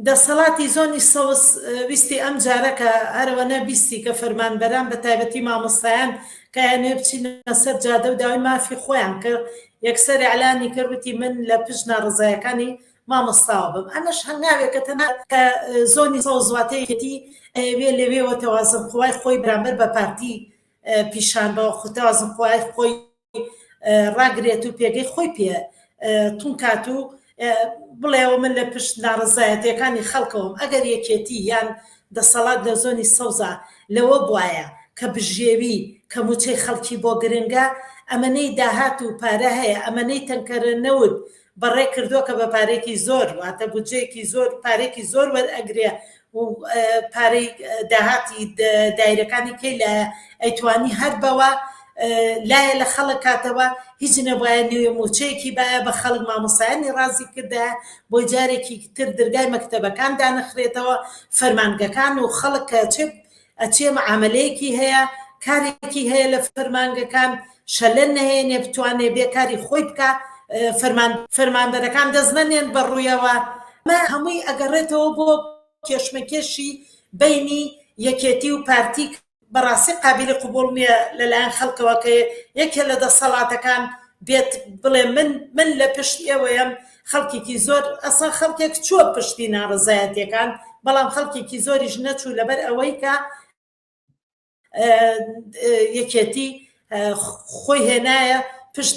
دەسەڵاتی زۆنی سەوز ویستی ئەم جارە کە هەرەوەنە بیستی کە فەرمانبەران بە تایبەتی مامۆستایان کە ئەیانەوێ بچینە سەر جادە و داوای مافی خۆیان کرد یەکسەر ئیعلانی کرد وتی من لە پشت ناڕەزایەکانی مامۆستاوە بم ئەمەش هەنگاوێکە تەنها کە زۆنی سەوز واتە یەکێتی ئەیەوێ لەوێوە تەوازن قوای خۆی بەرامبەر بە پارتی پیشان بە خو تەوازن قوای خۆی ڕاگرێت و پێگەی خۆی پێ تونکات و بڵێەوە من لە پشت ناڕەزایەتیەکانی خەڵکەوەم ئەگەر یەکێتی یان دەسەڵات لە زۆنی سەوزا لەوە بوایە کە بژێوی کە موچەی خەڵکی بۆ گرنگە ئەمەنەی داهات و پارە هەیە ئەمەنەی تەنکەرە نەوت بەڕێ کردووە کە بە پارێکی زۆر واتە بودجەیەکی زۆر پارێکی زۆر وەرئەگرێ و پارەی داهاتی دایرەکانی کەی لایە ئەیتوانی هەر بەوە لایە لە خەڵک کاتەوە هیچ نەبایە نوێ موچەیەکی باە بە خەڵک مامۆسایانی ڕازی کردایە بۆی جارێکی تر درگای مەکتەبەکان دانەخرێتەوە فەرمانگەکان و خەڵک کە چێ ئەچێ معامەلەیەکی هەیە کارێکی هەیە لە فەرمانگەکان شەلەن نەهێنێ بتوانێ بێ کاری خۆی بکا فەرمان فەرمانبەرەکان دەست نەنێن بە ڕوویەوە ئەمە هەمووی ئەگەڕێتەوە بۆ کێشمەکێشی بەینی یەکێتی و پارتی بەڕاستی قابیلی قبوڵ نییە لەلایەن خەڵکەوە کە یەکێ لە دەسەڵاتەکان بێت بڵێ من من لە پشت ئێوەیەم خەڵکێکی زۆر ئەسڵەن خەڵکێک چووە پشتی ناڕەزایەتیەکان بەڵام خەڵکێکی زۆریش نەچوو لەبەر ئەوەی کە یەکێتی خۆی هێنایە پشت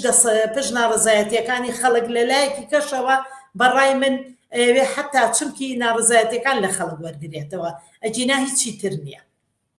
پشت ناڕەزایەتیەکانی خەڵک لە لایەکی کەشەوە بەڕای من ئەیەوێ حتا چمکی ناڕەزایەتیەکان لە خەڵک وەرگرێتەوە ئەگینا هیچی تر نییە.